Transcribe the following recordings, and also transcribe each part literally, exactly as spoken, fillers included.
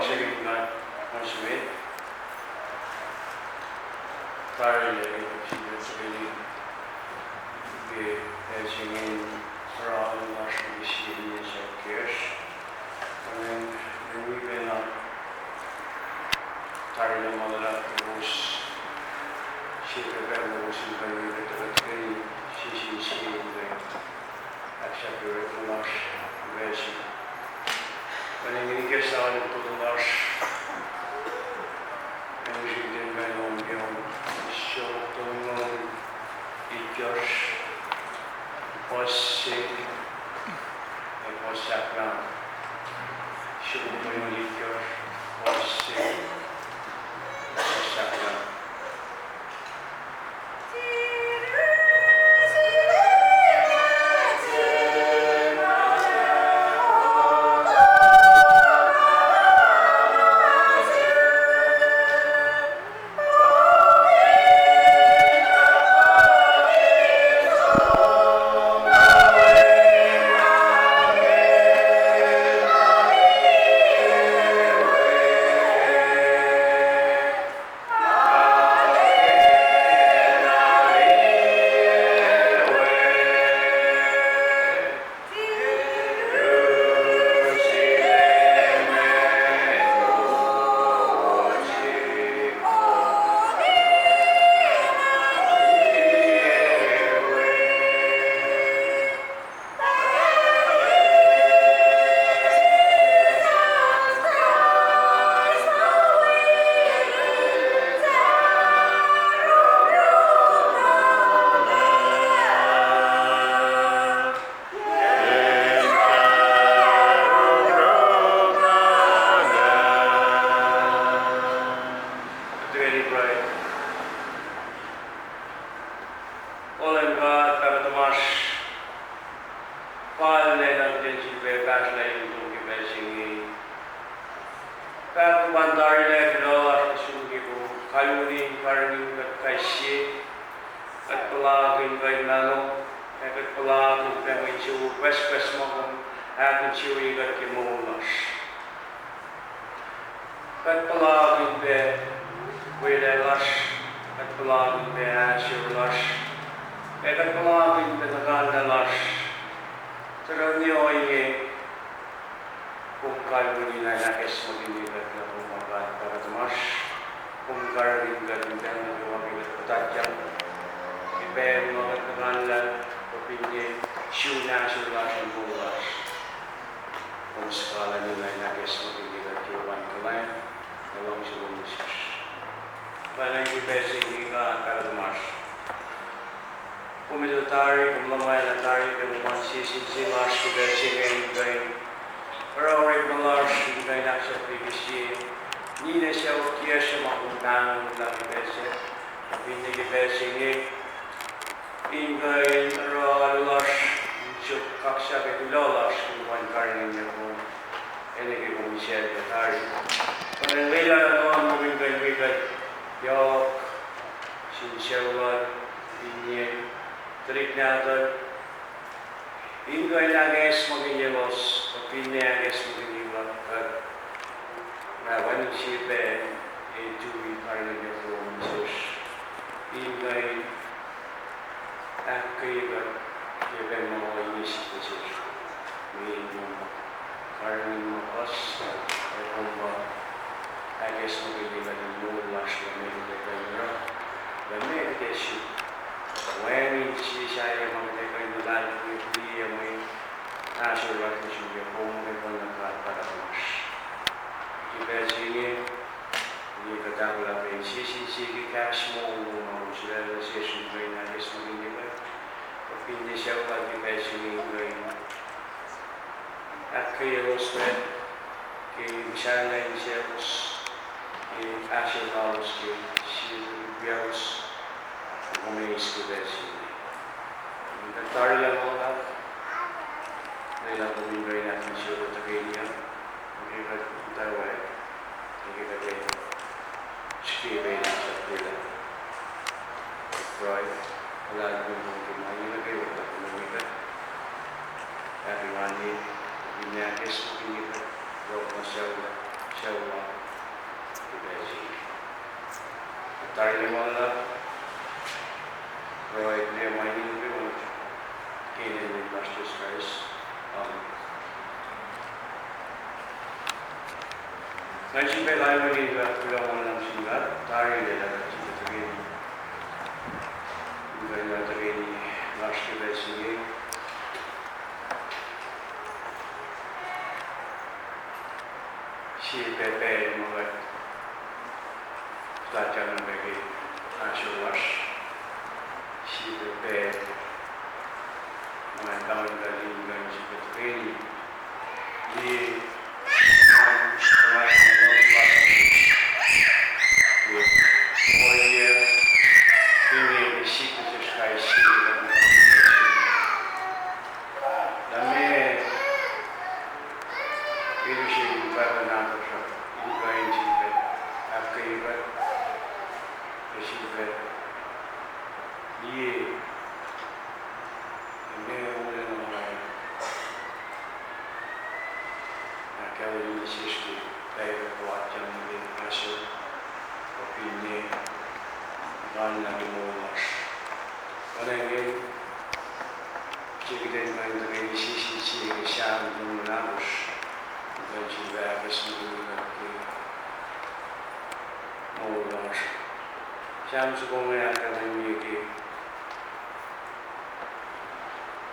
Sacn God ma se met, tarilac ke puk se met sacn, ke pacl se inge oruh lasr nuh ke sie ninac sacohk kiyacsr. Pwacnwacng, wi pacna tarilac ma luhlahp ke kowos, sie pacl kowos in kuh in wi kuht, kuht kuh in sie sin sie in kuh in ahksahfyelah orekma lasr ke pacl se inge. Pwacnwacng ikacslah alu fototo lasr, ac mihsenge kuht in kuh in lohng ke on, soko tolngoul itkohsr, fuhs se, ac fuhs sahflah. Soko tolngoul itkohsr, fuhs se, fuhs sahflah. Kuht tuhkweni pruhe. O Leum God, Pahpah tuhmasr, fal lwelah kuht in sifilpac pahsrlah in kom ke pacl se inge. Pahpah, kom tarilac kuloh lasr nuh sum ke kom kalweni karihngihn kuht kais sie. Kuht puhlakihn kuh in mahno, ac kuht puhlakihn pac mwe insewowo pucspucs ma kom ahkinsewowoye kuht ke moul lasr. Kuht puhlakihn pac welah lasr, kuht puhlakihn pac ahsor lasr, ac kuht puhlakihn pac nuhkanlah lasr. Tuhsruhk ne ohinge, kom kalweni na in ahkacsmakihnye kuht lah kom pa God Pahpah tuhmasr. Kom karihngihn kuht in pacl nuh kwewa ke kuht puhtatyak, ke pacl ma kuht nuhkanlah, kuh finne sun ahsor lasr in moul lasr. Kom sifacna na in ahkacsmakihnye kuht ke oan kuhlwacng, ac luhngse lom nuh sesr. Pwacnwacng ke pacl se inge God Pahpah tuhmasr, kom etuh tari, kom luhmwacl tari, ke kom an sie sin sie lasr ke pacl se inge in kuh in oruh orekma lasr in kuh in ahksahfye ke sie ninac sacohk kiyacsr ma kom pahngonlah ke pacl se, kuh finne ke pacl se inge in kuh in oruh alu lasr in suk kaksak ac kuloh lasr in kuh in karihngihn kom, ac nuh ke kom mihsacl kuh tari. Pwacnwacng lwelah Nguhn lom in kuh in wi kuht yohk, sin sucu lal, finne tuhlihk nahtuhl, in kuh in ahkacsmakihnye elos, kuh finne ahkacsmakihnye kuht, kuht, na wacngihn sie pac, e tui karihngihn kom nuh sesr, in kuh in ahkkweye kuht ke pacl ma ohinge nuh sesr, mweyen kom karihngihn ma puhs, ac kom pa ahkacsmakihnye kuht in moul lasr, lah meac kuht ac kuh in oruh, lah meac kuht ac suk, wacngihn sie sahyac ma kuht ac kuh in luhlahlfongi, fihliyac mwe ahsor lasr nuh sum, kom muhkwena God Pahpah tuhmasr. Ke pacl se inge, liye kuht ahkolah pac in sie sin sie ke kahs moul lom ma kom sulaclah nuh sesr in kuh in ahkacsmakihnye kuht, kuh finne sucu lal ke pacl se inge in kuh in ahkkweyelos pac ke muhsahllah inselos, ke ahsor lalos ke sie wiyaclos, kom eis ke pacl se inge. Kuht tarilah ma luhlahp, lwelah kom in kuh in ahkinsewowoye kuht tuhkweni, ke kuht muhtwacwacack, ke kuht ac srihke pac in ahksahfyelah. Kuht pruhe, luhlahlfongi kom ke ma inge nuh kwewa, kuht nuh wi kuht, ahkenganye, finne ahkacsmakihnye kuht, yohk na sucu lal, Sucu luhk ke pacl se inge. Tari lwelah ma luhlahp, pruhe kuloh ma inge nuh kwewa, ke inen Leum lasr Jisus Kraist. Amen. Nga sifilpac lain wacngihn God, kuloh ma luhlahp sin God, tari lwelah kuht sifilpac tuhkweni in kuh in tuhkweni lasr ke pacl se inge. Sie pac pacl ma kuht puhtatyang nuh ke ahsor lasr. Sie pac pacl ma tari kuht in kuh in sifilpac tuhkweni liye, ohiyac, finne sik nuh sesr kais sie. Lah meac, el use Bible nahtuhsr uh in kuh in sifilpac ahkkweye kuht, ac sifilpac liye, ac meac wolacna ma ahkkahlwemye nuh sesr ke pacl kuht puhtatyang nuh ke ahsor, kuh finne kalmac ke moul lasr. Oacna ke, sie kuht in kuh in tuhkweni sie sin sie ke Sam longoul ahkosr, kuht in sifilpac ahkacsmakihnye kuht ke moul lasr. Sam soko inge ahkkahlwemye ke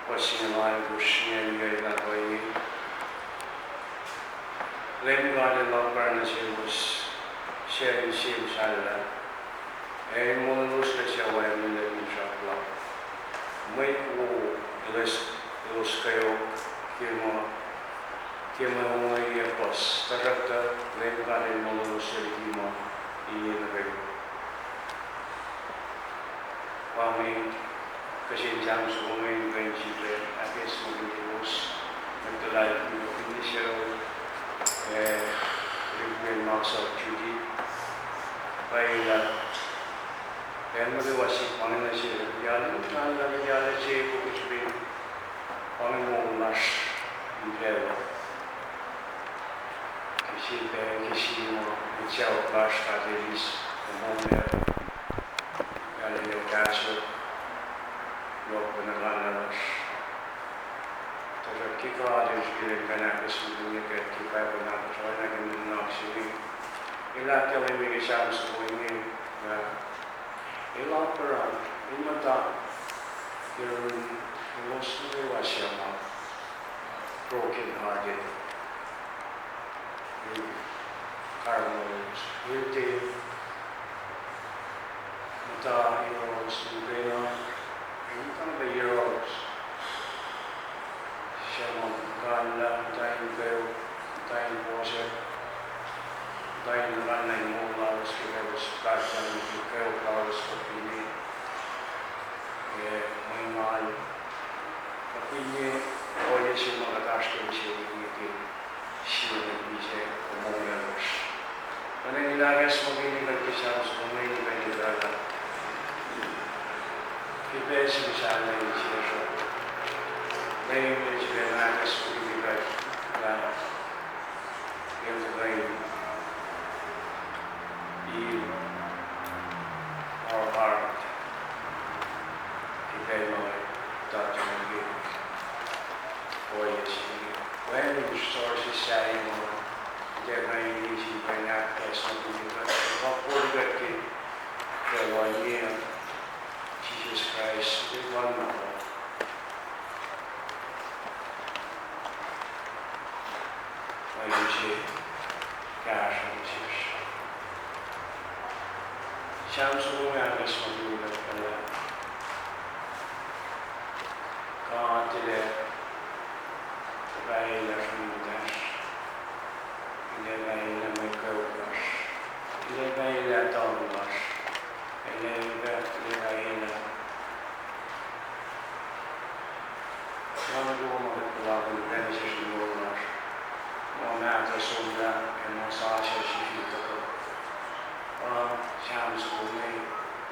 fuhs singucul alkosr, ingena kuh in Leum God El luhpah nuh selos suc El siyuck sel lah, ac El molweloslac suc wacngihn lwen in sruhk luhk. Mwet wo elos, elos kweok ke ma, ke ma ongoiyac puhs, tuhsruhktuh Leum God El molweloslac liki ma inge nuh kwewa. Pa inge kihsen Sam soko inge in kuh in sifilpac ahkacsmakihnye kowos mwet luhlahlfongi, finne sucu, ac lihpufacn Maksak Judy, pwacye lah pacl nuh kwewa sik ma inge nuh sel, arulacna arlac se, kowos fin pa inge moul lasr in facluh. Ke sie pacl ke sie ma mwet sahyac lasr God El eis, ac moul, ac El kahsruh yohk pacna kalmac lasr. Tuhsruhk ke God El srihke in kuh in ahkacsmakihnye kuht ke Bible nahtuhsr uh, oacna ke nuhnak se inge, El ahkkahlwemye ke Sam soko inge lah El oruh, El muhta ke elos nuh kwewa suc ma broken hearted, karihngihnyuck, El tiac muhta yohrohlos muhkwena, El muhta pac yohrohlos suc ma puhkantwen, muhta in kweok, muhta in fohsack, muhta in luhngse moul lalos ke elos puhtatyang nuh ke kweok lalos kuh finne, ac mwe ngal, kuh finne ohiyac se ma kuht oasr ke mihsenge ke sie lwen, misac, kuh moul lalos. Oacna in ahkacsmakihnye kuht ke Sam soko inge, in kuh in etuh lah ke pacl se inge sahyac insiyacsr uh, Leum El sifilpac ahkacsmakihnye kuht lah El kuh in heal our heart ke pacl ma kuht puhtatyang nuh ke ohiyac se inge. Wacngihn resources sahyac ma kuht ac kuh in use in kuh in ahkacsmakihnye kuht, kuh fol kuht ke pacl inge, Jisus Kraist El kuh in ma use kahsruh nuh sesr. Sam soko inge ahkacsmakihnye kuht lah God El ac pahlah sruhmuhn lasr, El ac pahlah mwe kweok lasr, El ac pahlah tuhng lasr, El ac pahlah ma nuh kwewa ma kuht puhlakihn pacl nuh sesr in moul lasr, ma mahtuh somlah ac ma sasuc sifil tuhkuh. Pa Sam soko inge,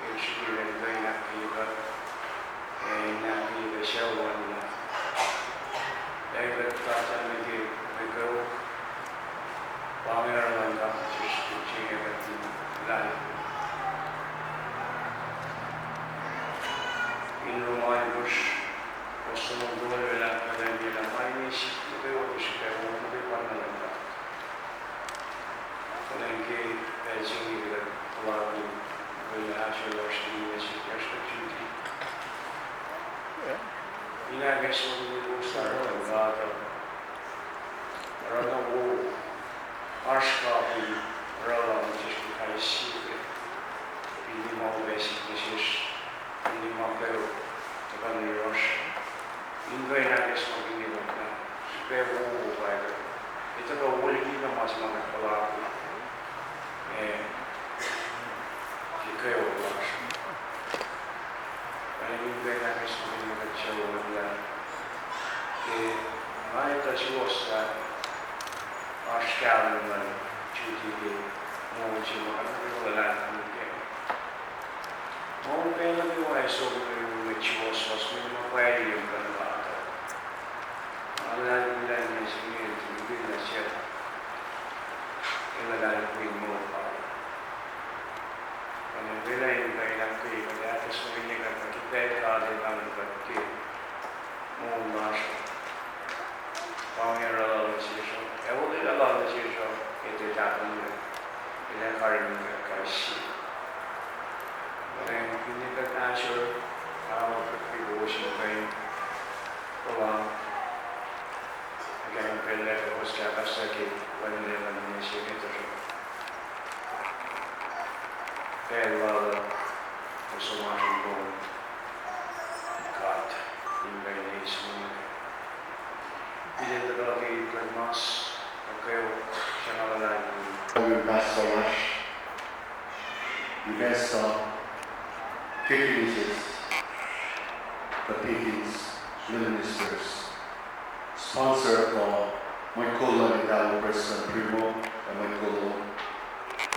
el srihke in kuh in ahkkweye kuht, ac in ahkkweye pac sucu lal lah Lah, in Roman puhs, kostongo tolu lah, kahlwem lah ma inge sik nuh kwewa ke srihpac wo nuh ke pacna luhn God. Kuht in ke pacl se inge kuht puhlakihn, kuht in ahsor lasr ke inge sik lasr ke Judi. In ahkacsmakihnye kowos lah oruh luhn God uh oruh na wo, oasr kapihn oruh lal nuh sesr ke kais sie, finne ma upac sihk nuh sesr, finne ma kweok tuhkuh nuh yohrohsr. In kuh in ahkacsmakihnye kuht na srihpac wowo pa inge, etuh kuh wo liki na ma se ma kuht puhlakihn, eh, ke kweok lasr. Ac in kuh in ahkacsmakihnye kuht suc wo lah, ke nga etuh suwohs lah oasr kahlwem luhn Judi ke moul se ma kuht nuh kwewa luhlahlfongi kac. Ma upac nuh kwewa ac som nuh yurin mwet suwohswohs, mwet ma pwacye luhn God uh. Nga luhlahlfongi lah ninac se inge el tiac luhngse, el luhlahlfongi moul lal. Nga luhlahlfongi lah in kuh in ahkkweye kuht, ahkacsmakihnye kuht ke pacl God el pahngon kuht ke moul lasr uh. Pa inge oruh lal nuh sesr uh, ac olwelah lal nuh sesr uh, etuh tahfonglac, el ac karihngihn kuht kais sie. Kuht in kuh in ahsor, ahsor ke kowos in kuh in puhla, ac kuh pacl lah kowos kahpahsr ke wacngihnlac luhn ninac se inge, tuhsruhk pacl lal uh, kowos oasr in kom God in kuh in eis mwe. Kuht in tuhkuh ke kuht mas, ac kweok, sracngaluhlahp, pastor lasr, investor, deaconesses, kuh deacons, ministers, sponsor kuh mwet kol luhn Italo, Prestuhn Primo, ac mwet kol,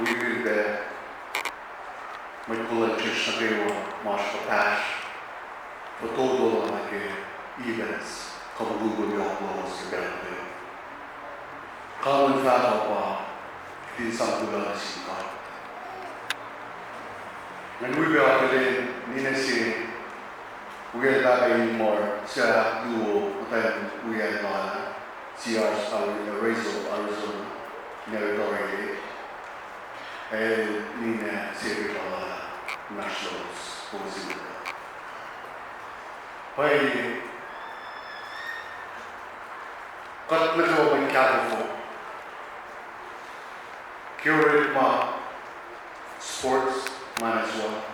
wi pac mwet kol luhn church nuh kwewa ma oasr kuhpahsr, fototo luhn nuh ke events, kuh mukul yohk lowos ke pacl nuh kwewa. Kalmacn fahk uh pa, kuht in sang kuloh nuh sin God. Ngan wi pac akihlen ninac se, wiyacl pahpah Inmar, suc ahkluo muhtwacn wiyacl lal, Siar Arezzo, Arizona, ninac tari, el ninac se pac lal, inmahsrlowos, kowos in etuh. Pwacye, kuht nuh kwewa mwet kahfofo, ke orekma sports, ma nuh suwos,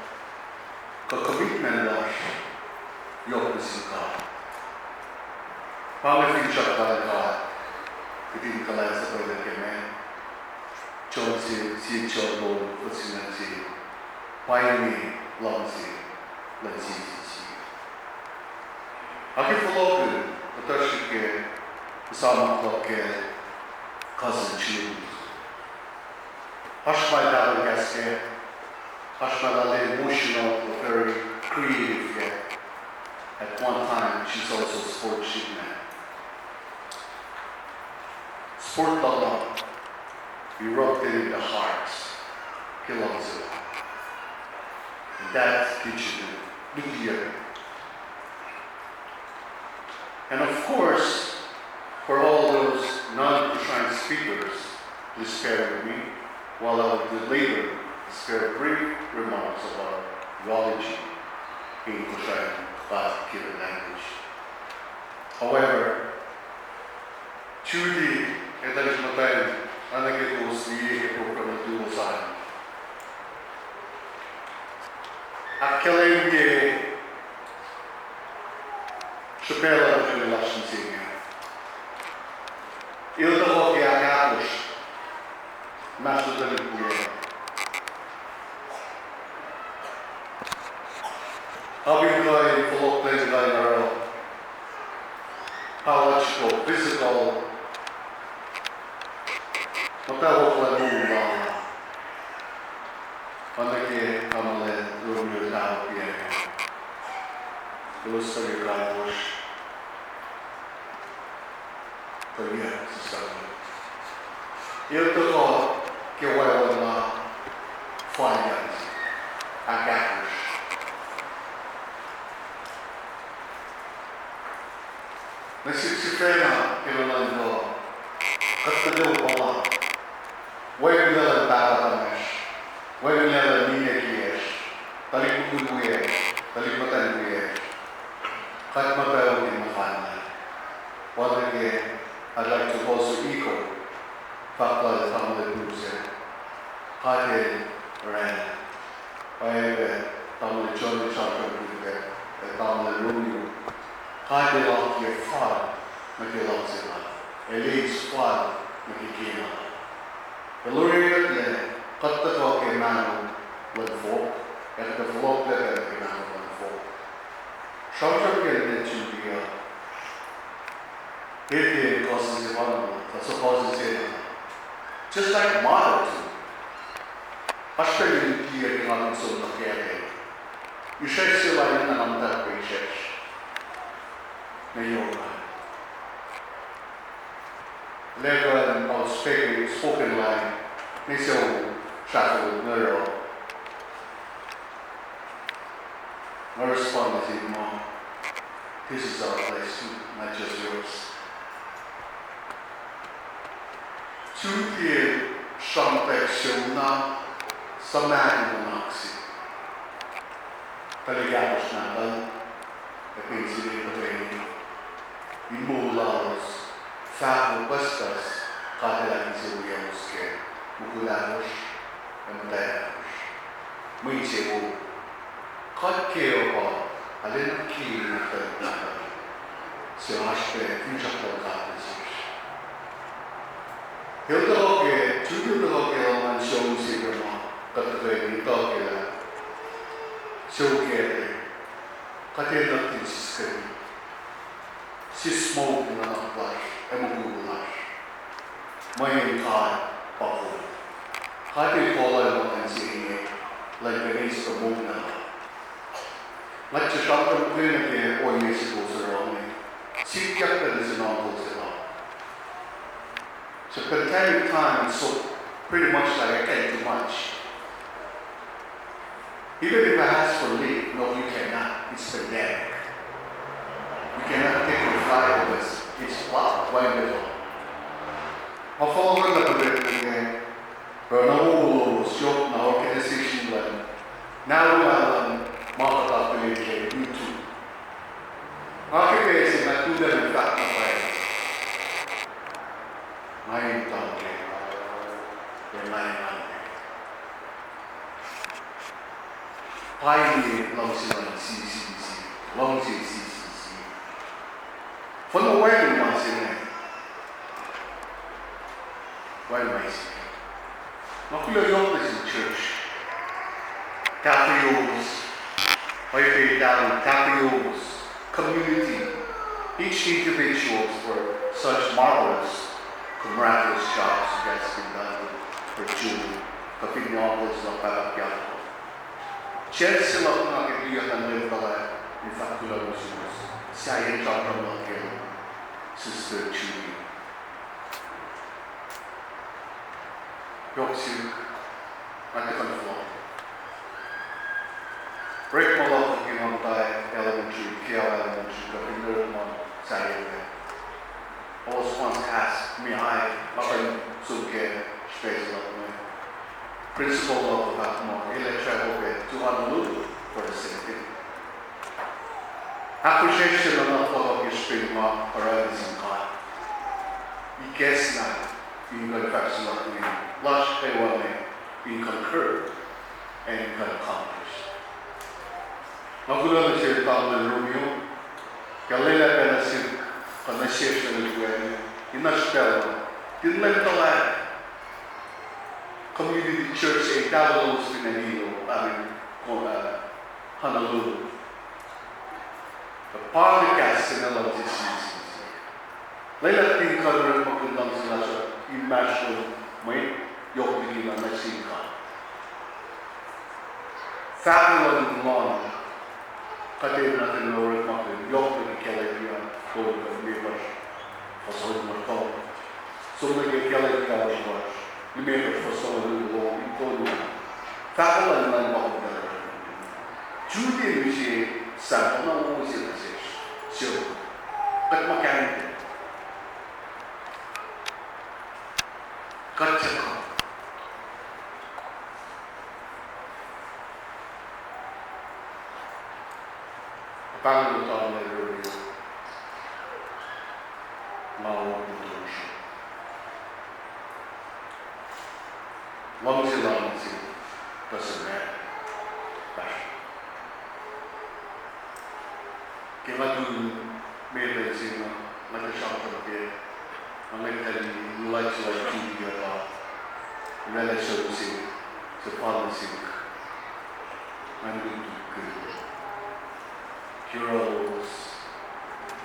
kuh commitment lasr yohk nuh sin God. Pa inge finsrak luhn God, kuht in kuhlwacnsapuh nuh ke ma, John sie, sie John tolu, fuhs singucul sie, pa inge luhngse luhn sie sin sie. Ac ke fohlohkihn, kuhtuh srihke, esamwack luhk ke cousin Jules. Oasr ma el kahs kac, oasr ma el emotional, very creative kac. At one time, she's also sports ship man. Sport lal uh erupted in the hearts ke luhngse. And that teaches you, media. And of course, for all those non-Kosrae speakers, please bear with me while I will later spare brief remarks about theology in Kosrae God-given language. However, Judy, etuh muhtwacn, oacna ke kowos liye ke program luo an, ahkkahlwemye srihpac luhn tuhkweni lasr mihsenge. El tuhkuh ke ahkahkosr, inmahsrlon tuhlihk Apin kuh in fohlohk lwen kuh in oruh biological, physical, muhtwacwacack luhn moul lal, oacna ke tamuhlwel Romeo el tahfonglac, elos tuh liye kain kosr. Tuh yac, sister. El tuhkuh ke wacwacack lal, Wacngihnlac luhn pahpah tuhmwacsr, wacngihnlac luhn ninac kiyacsr, tuhlihk mukul wiyacsr, tuhlihk muhtwacn wiyacsr, kuht muhtwacwacack in muhfallah. Wacngihn ke, I'd like to also echo fahk lal tamuhlwel Bruce, God El oraclah. Pwacye, tamuhlwel John el sramsramkihn pac, ac tamuhlwel Romeo, God El akiyac fal nuh ke luhngse lal, El eis fal nuh ke kena lal. El oraclah kuht tuhkuh ke mahno luhn fohk, ac kuht fohlohklac pac nuh ke mahno luhn fohk. Sramsram ke Judy uh, el ke cousin se pa, cousin se, just like mother to. Oasr pacl in tiac nga fin som nuh ke acn, isracsr se lal in na muhta ke isracsr. Na yohk na. Lwelah outspoken, spoken line, ne suc srahflah nuh yohrohl. Nga respond nuh sin ma, this is our place too, not just yours. Judy el sramtack sucu na suhmaht in nuhnak se. Tuhlihk ahkosr nahtuhl, ac Pennsylvania tuhkweni, in moul lalos, fahk pucspucs God El ahkinsewowoye elos ke mukul ahkosr ac muhtwacn ahkosr. Mwe insewowo, kuht ke uh pa arulacna ke nahtuhl, nahtuhl se oasr pac finsrak luhn God nuh sesr. El tuhkuh ke, Judy el tuhkuh ke luhman sucu se ke ma kuht tuhkweni tuhkuh lah sucu kac, kuht enenuh in siskuhti, sismohk in nuhnak lasr ac mukul lasr. Mweyen God pa kol. God El kol luhman se inge, luhn pacna eis moul na. Nga tiac sramsramkihn ke ohiyac se kowos oruh inge, sikyak pac nuh sin uncle se lal. So pandemic time, so pretty much like I can't do much. Even if I ask for leave, no, you cannot. It's pandemic. You cannot take your flight because it's blocked. Why not? Nga fohlohk na pacl inge, oruh na wowo lowos, yohk na organization luhn, na luhn ma kuht akihlen ke YouTube. Nga ke pacl se nga tuhlac in fahk na pwacye, nga in tuhlac, ac nga in ange. Pa inge luhngse luhn C C C, luhngse C C C. Fin wacngihn ma se inge, wacngihn ma se inge. Nga kuloh yohk nuh sin church, tahfweyowos, oacyacpac tahfweyowos, community, each individuals for such marvelous, miraculous jobs you guys have been done for Julie, kuh finne uncles luhk, pahpah kiyacl. Church se luhk nga ke tuyak an lwen pacl ah in fahk kuloh nuh suwos, sahyacn sramsram luhk ke Sister Julie. Yohk sihk, nga tiac kuh in fohlohk. Orekma luhk ke nga muhta elementary, Kiao Elementary, kuh fin orekma sahyac. I was once asked, me, I, nga kuh in som ke srihpac se luhk me. Principal luhk uh fahk muh el ac travel pac to Honolulu for the same thing. Ahkfihsrwacsr se luhk ke srihpen ma oruh nuh sin God. Ikacslah in kuh in fahk se luhk inge, lasr kwewa inge in concur and in kuh in accomplish. Nga kuloh nuh sel tamuhlwel Romeo, ke lwelah pacna sihk kuh nuh sesr nuh ke, in oasr pacl uh, in lwen tuhlac community church ac tahfwelowos fin acn Hilo, I mean, Honolulu. Tuh pa inge kahs se na luhngse C C C. Lwelah in kuh in orekmakihn luhngse lasr uh inmahsrlon mwet, yohk liki na nuh sin God. Fahk luhn Leum, kuht enenuh in orekmakihn yohk liki Galatia, tolu, limekohsr, fuhs longoul tolu. Som nuh ke Galatia, limekohsr, fuhs longoul tolu, in tolu. Fahk luhn Leum pa inge. Judy el use sample na wo se nuh sesr, so kuht ma kain, kuht tiac kuh. Pahng lutang lal Romeo, nga oruh motosr. Luhngse luhngse, doesn't matter. Passion. Ke nga tun metal se inge, nga tuh sramsram ke, nga ngwet tari, luhlah se lal Julia pa, lwelah sucu se, se pa nuh sihk. Ngan lutlut ke Hero lowos,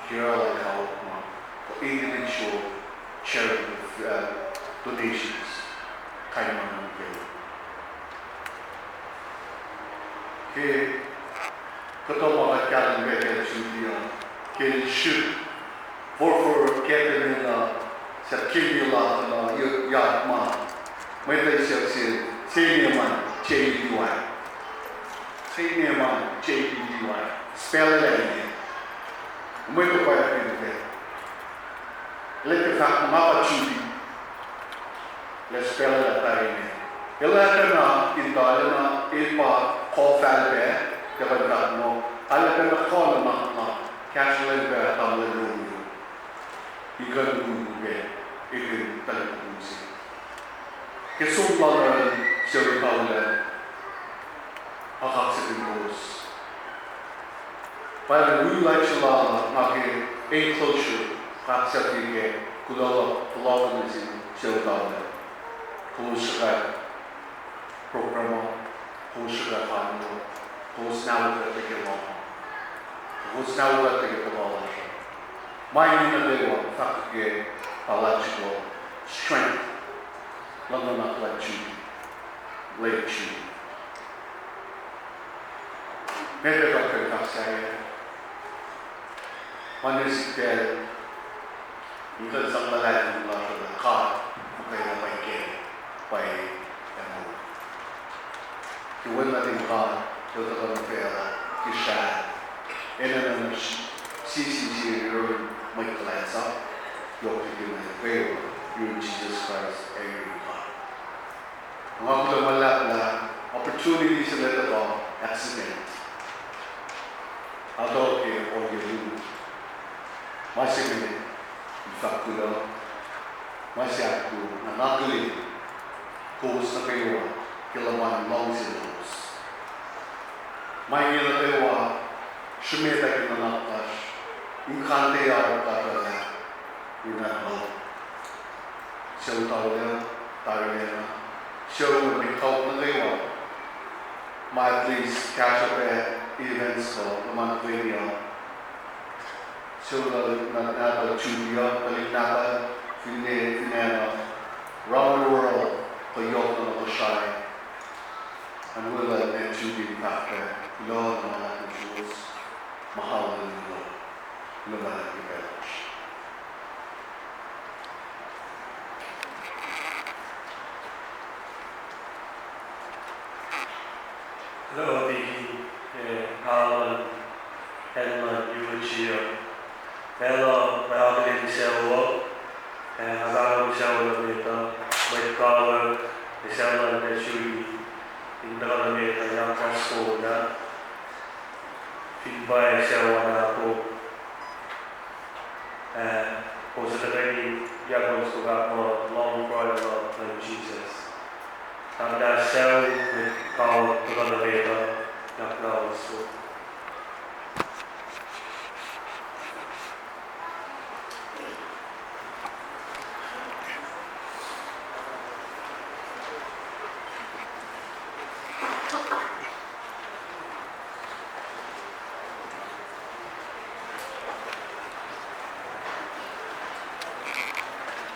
hero like how ma, for individual charitable, uh, donations, kain ma nuh ke. Ke kuhtuh ma kuht kahlwem ke, ke Julia, ke el srihk forfor ke pacna, sahp ke el lat na, ya, ya ma. Mwet uh siyuck sel, se ine ma J B D Y. Se ine ma J B D Y. Spell lah ine. Mwet uh pwacye ke. Lah ke fahk ma pa Judy. Lah spell lah tari ine. El ahkena in tuhlana, el pa kuh fahlac, ke pacna fahk muh, el ahkena kuh na nuhnak, kahsruh lal pac tamuhlwel Romeo. Ikuhn kuku ke, ekihn tuhlihk kuku se. Ke som lal uh, sucu taulah, kaksak in kowos. Pa wi lal se lal uh, nga ke enclosure, kaksak ke, kuloh, kuloh nuh sin sucu taulah. Kowos sruhkwack program uh, kowos sruhkwack an uh, kowos na utuckuh ke ma, kowos na utuckuh ke puhla lasr uh. Ma inge nuh kwewa fahk ke pahluh soko strength luhn nuhnak lal Judy, late Judy. Met ac kuht kuh in fahk sahyac, ma nuh sihk pacl, in kuh in sang luhlahlfongi lasr uh lah God muhkwena pa ikac, pa ac moul. Ke Wen nuhtin God, El tuhkuh nuh facluh, ke srah, enenuh in sisi sie yurin mwet kuhlwacnsap, yohk liki mwet nuh kwewa, yurin Jisus Kraist ac yurin God. Nga kuloh ma luhlahp lah opportunity se met uh pa accident. Atuh ke ohiyac luo. Ma se met, in fahk kuloh, ma se ahkluo, na nga akihlen kowos nuh kwewa ke luhman luhngse lowos. Ma inge nuh kwewa srimet ac ke nuhnak lasr, in kante arulacna, in arulacna. Sucu taulah, tarilacna, sucu met kawuck nuh kwewa, ma at least kahsruh pac events kuh luhman kweni uh. Sucu lal nahtuhl Julia, tuhlihk nahtuhl, finne, finne na, around the world, kuh yohk nuh Kosrae. An welah met Judy in fahk pac, kuloh ma luhlahp nuh suwos, ma hallelujah, kuloh ma luhlahp ke pacl lasr. Hello, Vicky. Eh, Alan, Helen, Eugenia. Pacl uh, ma akihlen sucu uh, eh, nga pahngon sucu uh met uh, mwet kawuck, eh, sucu lal met Judy, in tuhkuh nuh met uh, yak ma soko na, fin pwacye sucu uh na kom. Eh, kowos tuhkweni yak ma soko, yak ma lohng pruhe luhk nuh Jisus. Tahmtahel sucu, mwet kawuck, tuhkuh nuh met uh, yak ma soko.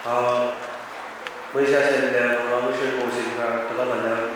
Ah, mwe sahyac se inge, nga wisracn kowos in fahk tuhkuh nuh Leum.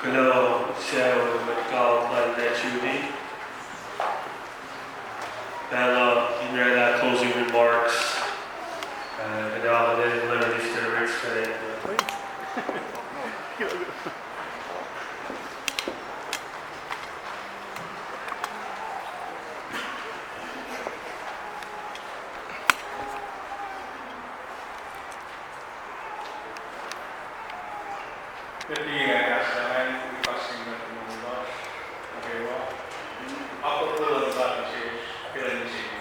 Kuloh suc mwet kawuck luhn Judy. Pacl uh in oraclah closing remarks. Uh, kuht ac, uh, Minister Rich, uh, Kuht ingena kahs lain, wi kahs in kuht moul lasr nuh kwewa. Akwuck luhn God nuh sesr ke lwen mihsenge.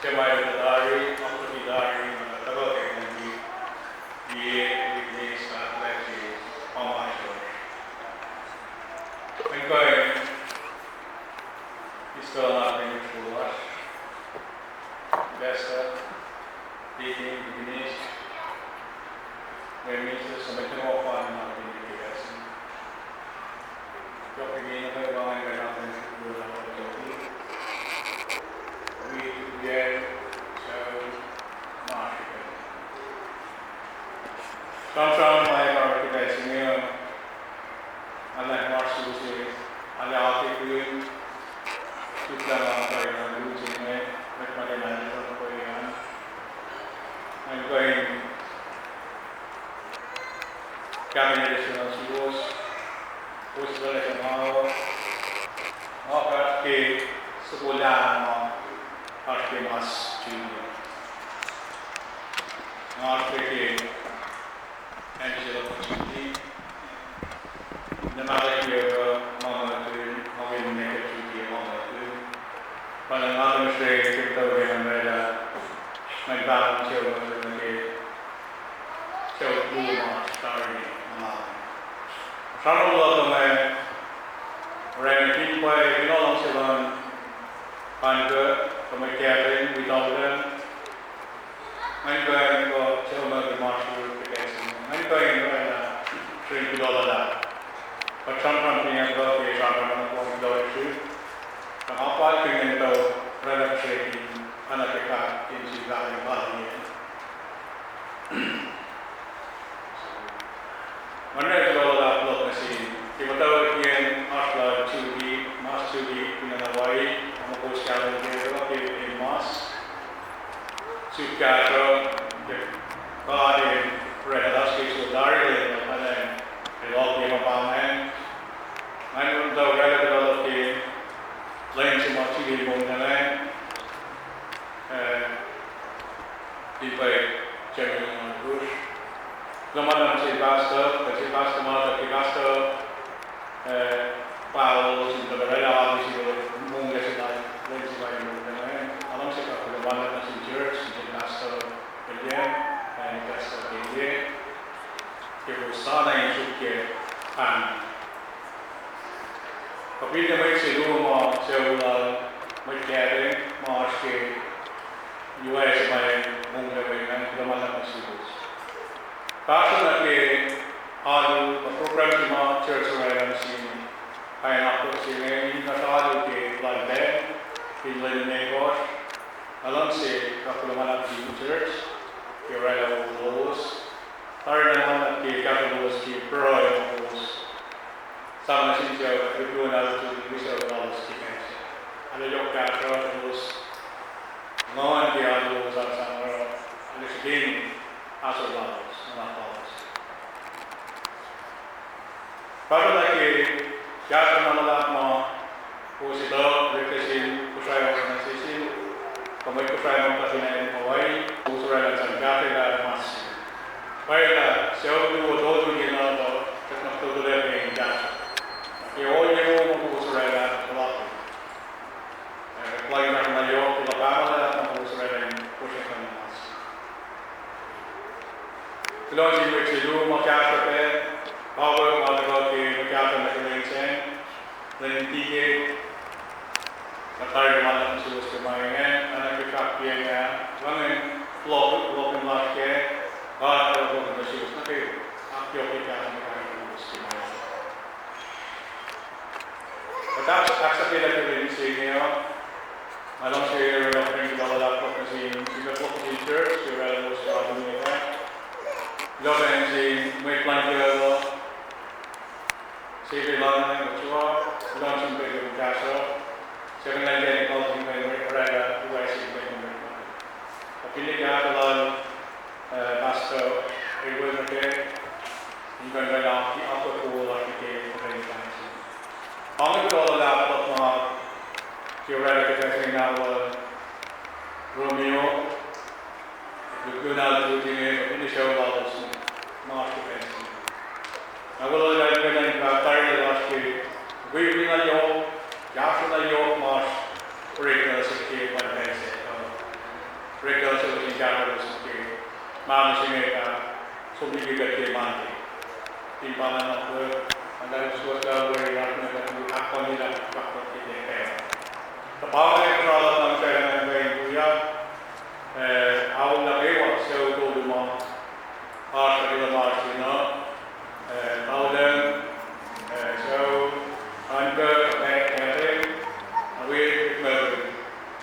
Suc ma elos tari, akwuck tari, ma tuhkuh ke lwen mihsenge, liye, witness, God bless you, ma masr. Ngan kuh in eis kuloh nuh ke mwet kol lasr, pastor, deacon, deaconess, mwet minister, suc mwet nuh kwewa pa na in ke pastor. Yohk liki nuh kwewa ngan kuh in eis kuloh nuh ke wi, wi, sucu, masr. Sramsram ma ac karihngihn ke pacl se inge, arlac masr suwohs, arlac atikihn, sifacna kuh in luti inge, mwet ma tiac nahtuhl kuh in, ngan kuh in kapin elos suwohs, kowos luhngse ma, ma fahk ke soko lah ma oasr ke mas Judy. Nga oasr ke acn se luhn Judy. Nuhnak ke ma muhtuhn, ma ke ninac Judy ma muhtuhn. Pa na nga tuh srihke ke tuh ke ngan oraclah, ngan pahngon sucu nuh ke sucu luo ma oasr tari ma. Sramsram luhk uh ma orani fin pwacye, fin luhngse luhn Anke, kuh mwet Catherine, wi Taulung. Ngan kuh in kuh sel ma ke masr ke pacl se inge. Ngan kuh in oraclah srihpen kuloh luhlahp. Kuht sramsramkihn kuloh ke sramsram ma kuh in kuloh srihk. Kuh nga palkihn in tuh oraclah srihpen, oacna ke fahk in sifacna in pahluh. Ngan oraclah kuloh luhlahp luhk nuh sin ke muhtwacwacackiyacn oasr lal Judy, mas Judy, fin acn Hawaii, ma kowos kahlwem kac uh ke in mas. Suk kahsruh, God in oraclah lasr ke suk tari lal, ma pacna in loh ke ma pa ingacn. Ngan tuh oraclah kuloh luhlahp ke lwen se ma Judy el monglac, eh, in pwacye January, March. Kuloh ma luhlahp nuh sin pastor, kuh sin pastor ma tuh ke pastor, eh, pahol sin tuh oraclah alu se monglac se lal, lwen se ma el monglac ingacn. Nga luhngse fahk kuloh ma luhlahp nuh sin church, nuh sin pastor William, ac pastor William, ke kowos sana in suk ke pahng. Kuh finne mwet se luo ma sucu lal mwet Catherine ma oasr ke U S ma el monglac we ingacn, kuloh ma luhlahp nuh suwos. Pahsrna ke alu kuh program se ma church oraclah nuh sin kain akwuck se inge, in kuht alu ke lwen, fin lwen limekohsr. Nga luhngse fahk kuloh ma luhlahp nuh sin church ke oraclah lowos. Tarilacna ma luhlahp ke kahto lowos ke pruhe lowos. Sang nuh sin sucu, lihpluhn altitude, wi sucu lalos ke pacl se. Arlac yohk kahsruh elos, nguhn ke alu lowos, sang, sang, arlac srihke in ahsor lalos, nuhnak lalos. Pahsrna ke kahsruh ma luhlahp ma kowos etuh, oreklac sin Kosrae Organization, kuh mwet Kosrae ma kuht in Hawaii, kowos oraclah sang kahsruh lah mas se. Pwacye lah sucu luo tolu ke na tuh, kuht na totolac pac in kahsruh. Ke ohiyac wo ma kowos oraclah puhlakihn, eh, kuht kuh in kahsruh na yohk, kuloh pahma luhlahp ma kowos oraclah in kosraclah mas. Kuloh nuh sin mwet se luo ma kahsruh pac, pahpah ma tuhkuh ke ma kahsruh nuh ke lwen sacn, lwen tiac, kuht tari ma luhlahp nuh suwos ke ma ingacn, oacna ke fahk ke inge, wacngihn fohlohk, fohlohkihn lasr kac, God El fohlohk nuh suwos nuh ke ahkyohkye kahs ma kahsruh nuh suwos ke ma ingacn. Kuht ahks-, ahksahfyelah ke lwen se inge uh, nga luhngse oraclah kuloh luhlahp luhk nuh sin, sin kuloh sin church, oraclah lowos ke alu inge uh. Kuloh nuh sin mwet luhn kacl uh, Sacred Honor, Joshua, kuloh nuh sin pacl in kahsruh, Second Life Medical, in oraclah uwacsin pacl in oraclah. Kuh finne kahsruh lal, eh, Pastor Edward nuh ke, in kuh in oraclah akwuck wo lasr nuh ke pacl in kahsruh. Pa inge kuloh luhlahp luhk ma ke oraclah ke pacl se inge, Romeo, lihpluhn altitude inge, kuh finne sucu lalos inge, ma oasr ke pacl se inge. Na kuloh luhlahp ke lwen in fahk tari lasr ke, wi, wi na yohk, kahsruh na yohk ma oasr, oreklac se ke pacl se, uh, oreklac se in kahsruh lasr ke, ma se inge, uh, som liki kuht ke Monday. Fin pa na nuh ke, na suwohs lah we lasr inge kuht ahkkahlwemye lah fahk kuht ke pacl. Tuh pa inge kuht oruh na muhsahllah na in kuh in kuyak, eh, aol nuh kwewa sucu tolu ma oasr ke ma se inge, eh, Taulung, eh, sucu, Anke, Catherine, na wi, eh,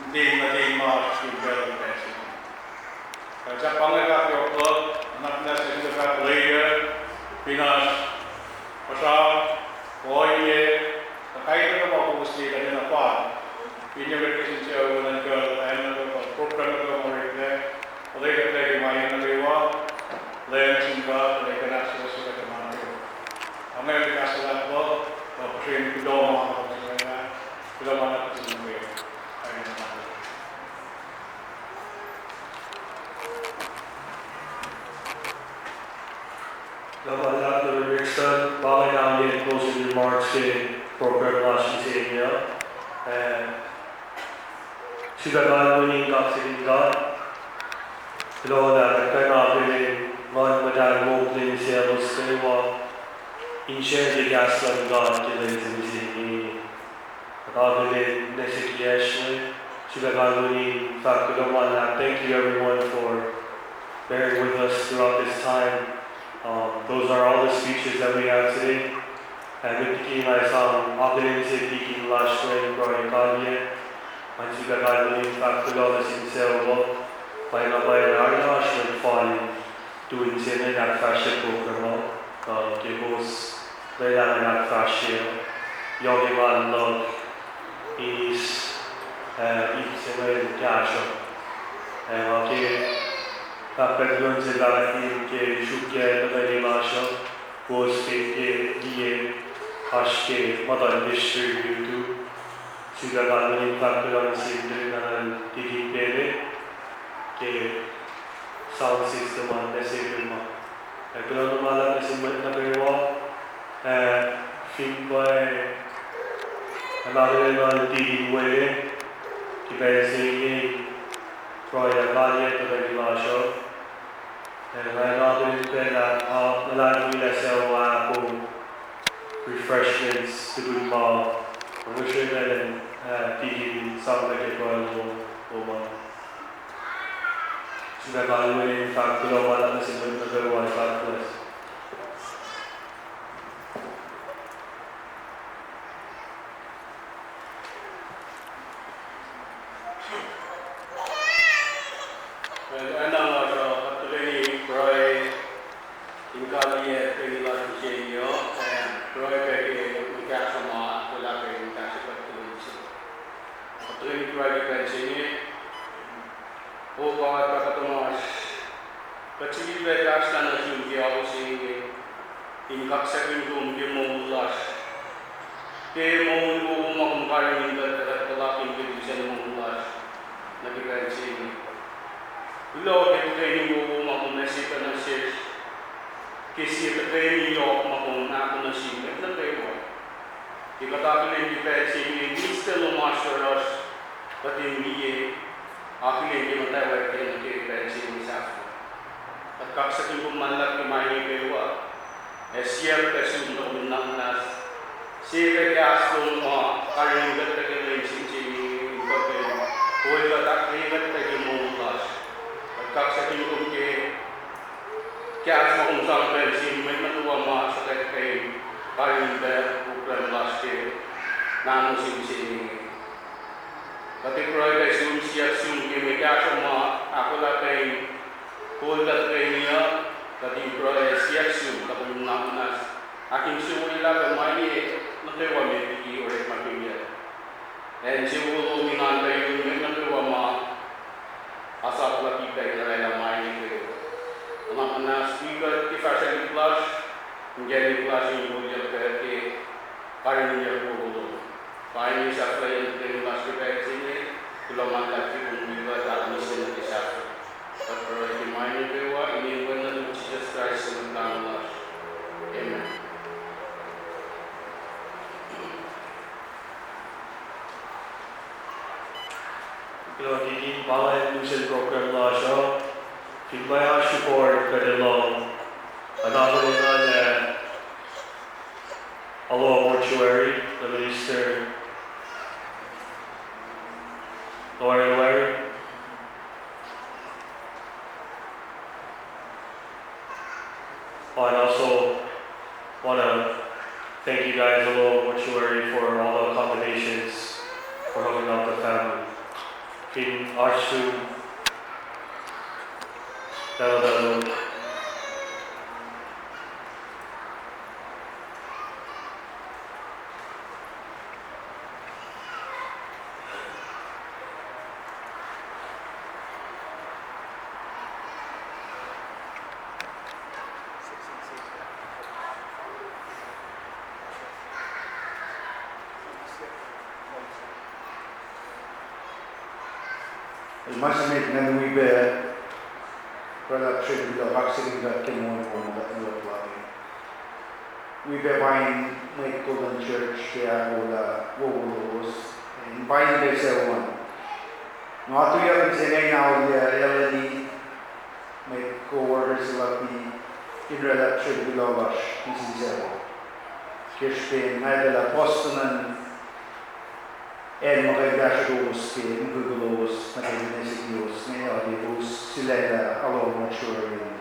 nuhtin, nuhtin ma oasr ke pacl se inge. Kuht sahp pahngon fahk yohk luhk, nuhnak muhnahs nuh sin God later, fin oasr puhsra, ohiyac, kuh kain in ma kowos liye kuht in fal. Finne orekma sin sucu, nuhnkuh, acn nuh kwewa, program nuh kwewa ma oreklac, kuht later ke ma nuh kwewa, lwen sin God, kuht in ahksuwohsye kuht ma nuh kwewa. Inge kahs luhlahp luhk, kuh puhsren kuloh ma, kuloh ma luhlahp sin nuh kwewa. Amen. Kuloh ma luhlahp Reverend Rickson, pa inge na closing remarks ke program lasr mihsenge uh. Eh, sifilpac kalweni kaksakihn God. Kuloh lah kuht kuh in akihlen Nguhn Muhtahl mokle nuh selos kwewa. in share ke kahs luhn God ke lwen se mihsenge. Kuht akihlen nuh sesr ke srihpac kalweni, fahk kuloh ma luhlahp. Thank you everyone for bearing with us throughout this time. Um, those are all the speeches that we have today. Ac met liki nga sang akihlen se tikin lasr wen pruhe kalye, ma srihpac kalweni, fahk kuloh nuh sin sucu uh, pwacyena pwacye arulacna oasr mwet fal in tu inse inge in ahkfahsrye program uh, uh, ke kowos lwelah in ahkfahsrye, yohk engan luhk, inis, uh, ip se inge in kahsruh. Ac nga ke fahkwack luhn se pahtin ke sruokyac tuhkweni lasr uh, kowos fin ke liye, oasr ke muhtuhn ministry YouTube. Srihpac kalweni, fahk kuloh nuh sin Lieutenant Colonel Tikin Pele ke sound system an, nuh sel ma. Ac kuloh ma luhlahp nuh sin mwet nuh kwewa, ac fin pwacye, nga akihlen Tikin Wele ke pacl se inge, pruhe kalye tuhkweni lasr uh. Ac nga akihlen pacl ah, nga luhlahlfongi lah sucu ah ahkoo refreshments tukun ma, nga srihke lah, uh, tikin sang pac ke pruhe lom an. Srihpac kalweni, fahk kuloh ma luhlahp nuh sin mwet nuh kwewa, God bless. Well, oacna ma kuht tuhkweni pruhe in kalye tuhkweni lasr mihsenge uh, ac pruhe pac ke mwe kahsruh ma kuht luhngse in kahsruh kuht tuhkweni se. Kuht tuhkweni pruhe ke pacl se inge. O God Pahpah tuhmasr, kuht sifilpac kahsrwelos nuh sum ke ao se inge in kaksakihn kom ke moul lasr, ke moul wowo ma kom karihngihn kuht, kuht puhlakihn ke lusen moul lasr nuh ke pacl se inge. Kuloh ke tuhkweni wowo ma kom ase pac nuh sesr, ke sie tuhkweni yohk ma kom ahko nuh sin mwet nuh kwewa. Ke kuht akihlen ke pacl se inge, mihs lom oasr yohrohsr, kuht in liye, akihlen ke muhtwacwacack nuh ke pacl se inge sahflah. Kuht kaksakihn kom ma luhlahp ke ma inge kwewa, ac siyuck pac sum tuh kom in nuhnak muhnahs, sie pac kahs lom ma karihngihn kuht pac ke lwen se inge, in kuht in, kol kuht, ahkkweye kuht pac ke moul lasr. Kuht kaksakihn kom ke kahs ma kom sang pacl se inge, mwet nuh kwewa ma sruhkwack pac in karihngihn pac program lasr ke mahno se mihsenge. Kuht ac pruhe pac sum, siyuck sum ke mwe kahsruh ma ahkolah pac in kol kuht pac in uh, kuht in pruhe siyuck sum tuh kom in nuhnak muhnahs, ahkinsewowoye lah pac ma inge nuh kwewa met liki orekmakihnyuck. Ac insewowo lom in oan pac yurin mwet nuh kwewa ma asap luhk pac in oraclah ma inge kwewa. Nuhnak muhnahs wi kuht ke fahsrwelihk lasr, inkacnek lasr in kolyuck pac ke karihngihnyuck wowo lom. Pa inge sahflahiyacn tuhkweni lasr ke pacl se inge, kuloh ma luhlahp ke kom wi kuht ahkmihsye nuh ke sahflah. Kuht pruhe ke ma inge kwewa ke inen Wen nuhtum Jisus Kraist, Mwet Lahngo lasr. Amen. Kuloh ke in pa inge lusen program lasr uh, fin pwacye oasr report kuht ac lohng, nga akihlen lah Aloa Mortuary, the minister, Lori Wary. I also want to thank you guys, Aloa Mortuary, for all the accommodations for helping out the family. Fin oasr sum, that'll, that'll El ma se met ngan wi pac oraclah srihpac kuloh kaksakihn God ke moul lom ma kuht luhk lal. Wi pac pain mwet kol luhn church ke ahkolah wowo lowos, in pain pac sucu an. Nga tuyak inse inge in auliyak Eleni, mwet co-workers luhk, in oraclah srihpac kuloh lasr nuh sin sucu. Ke srihpen nga etuh lah puhs nuh acn ma kuh in kahsruh kowos ke mukwikwi lowos nuh ke misineri kiyowos inge, ac kowos sulaclah Aloho Mortuary in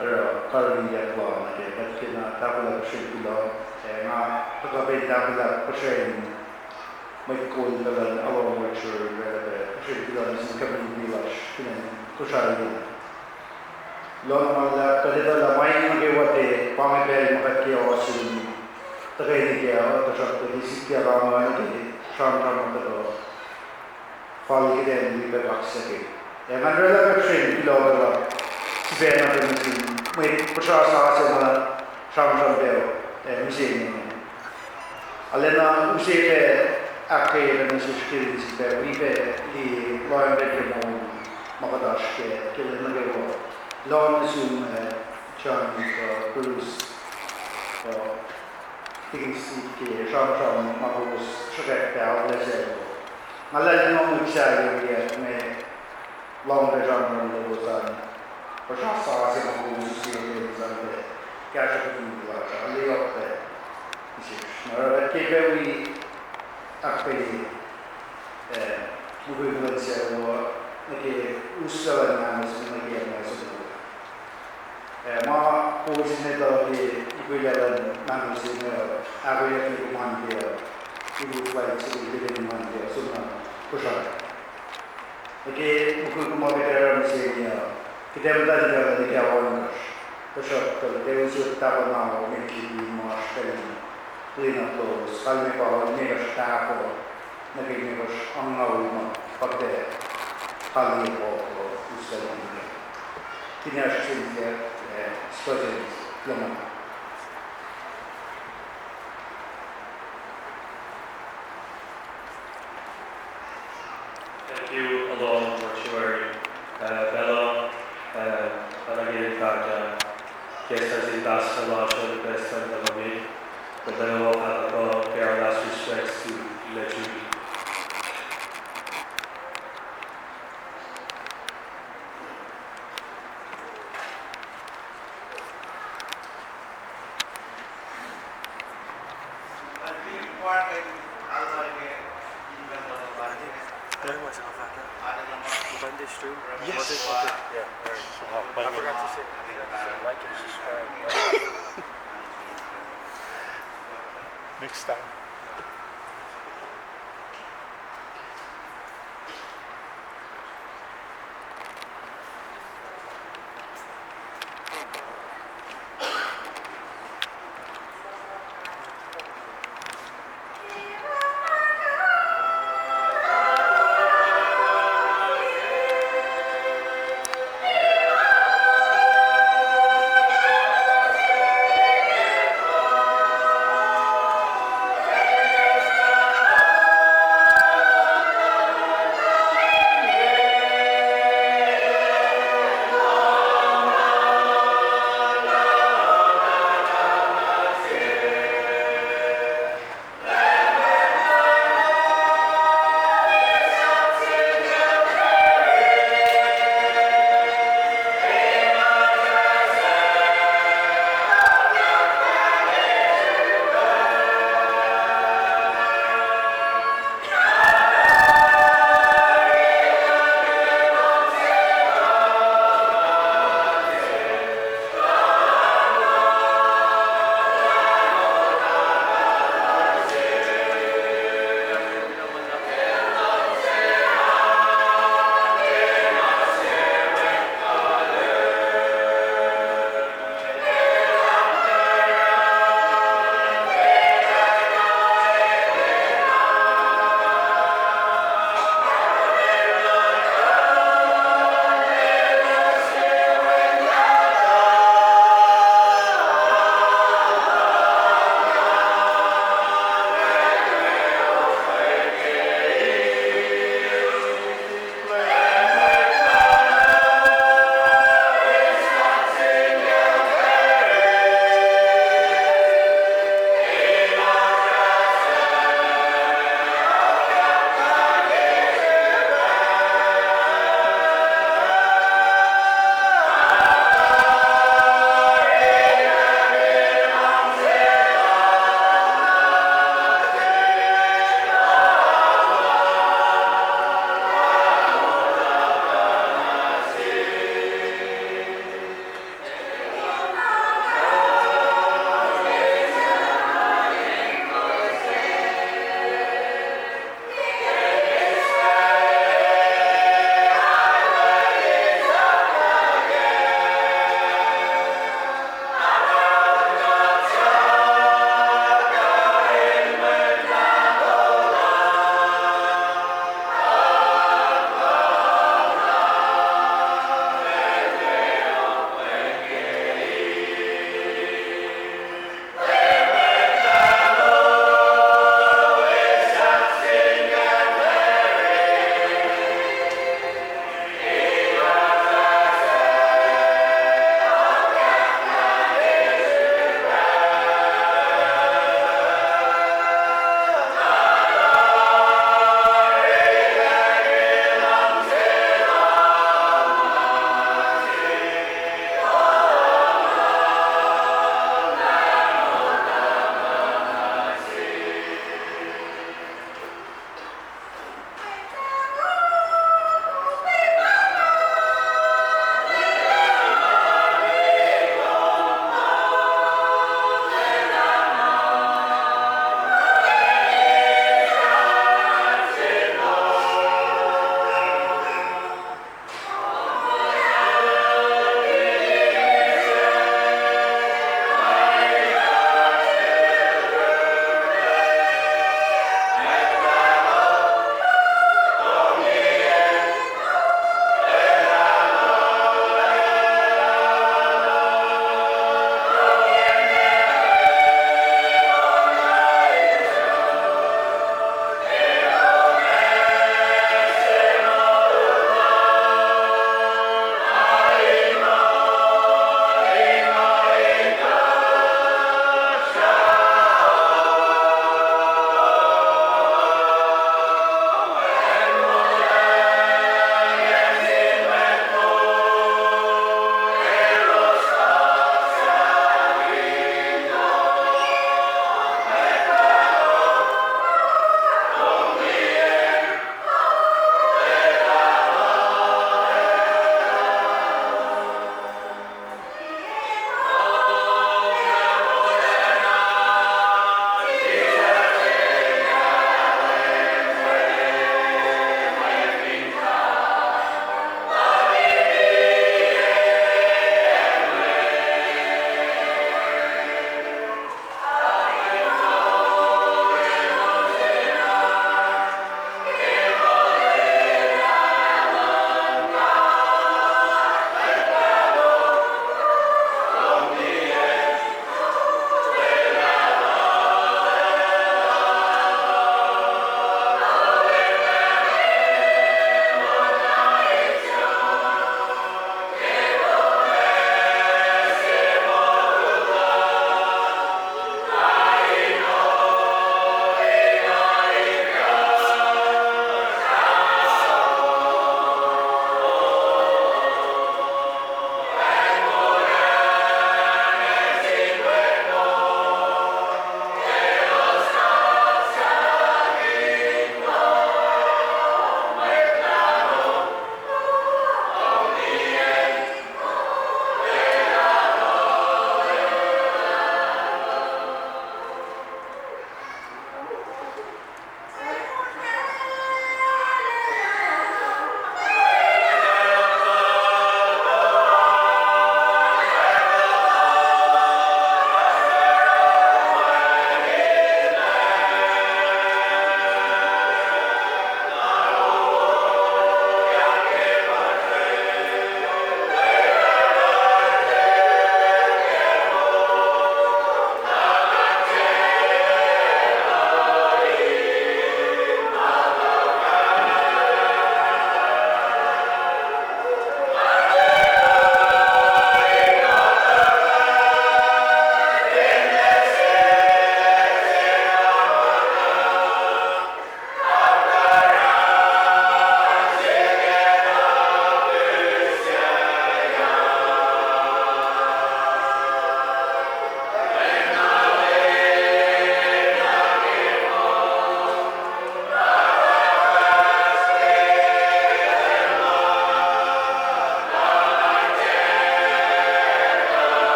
oruh karihngihnyuck lal nuh ke kuht kena tahfwelah puhsren kuloh, ac nga tuhkuh pac in tahfwelah puhsren mwet kol pac luhn Aloho Mortuary, oraclah pac puhsren kuloh nuh sin community lasr fin acn Kosrae. Lun ma luhlahp, kuht etuh lah ma inge nuh kwewa pa inge pacl ma kuht ke ohsun tuhkweni kac uh, tuhsruhktuh ke sikyak an nuh ke sramsram uh tuhkuh, fal kuht in liye pac kaksakihn. Ac ngan oraclah pac puhsren kuloh luhk sifacna pac nuh sin mwet puhsra sasuc ma sramsram pac, ac mihsenge. Arulacna use pac ahkkweye pac nuh sesr ke lwen se pac, wi pac liye lohacng pac ke moul ma kuht oasr kac ke lwen nuh kwewa. Lwelah nuh sum, uh, John, uh, Bruce, uh, Deacon Steve ke sramsram ma kowos sruhkwack pac, arulacna sacl. Nga luhlahlfongi mwet sahyac uh me lohng pac sramsram lowos an, puhsra sasuc ma kowos use ke lwen Sunday, kahsruh community lasr uh, lwelah pac. Mihsenge oruh kuht ke pac wi ahkkweye, eh, mukwikwi luhn sucu uh nuh ke us luhn mahnos nuh ke ma som. Eh, ma kowos in etuh ke ikola luhn mahnos inge uh, ahkoeyuck nuh ke Monday uh, ikola flight se ke Monday uh, som na Kosrae. Nuh ke mukwikwi ma kuht oruh mihsenge uh, kuht ac muhta in pacl nuh ke ohnkohsr, tuhsruhktuh kuht ac usot tahfuh na met liki ma oasr pacl in clean up lowos, kalmac pa ohnkohsr tahfuh, nuh ke ohnkohsr angngaul ma pa kuht ac kaliye pa us luhn mahnos. Fin oasr siyuck, eh, spusin lom an. Thank you, Aloho Mortuary. Uh, pacl uh, uh, pacl uh ke in fact, uh, guest has been passed along to the best friend of me. But then we'll have a, uh, pay our last respects to Lechuki. Yes. Yeah, all right. I forgot to say, like and subscribe. Next time.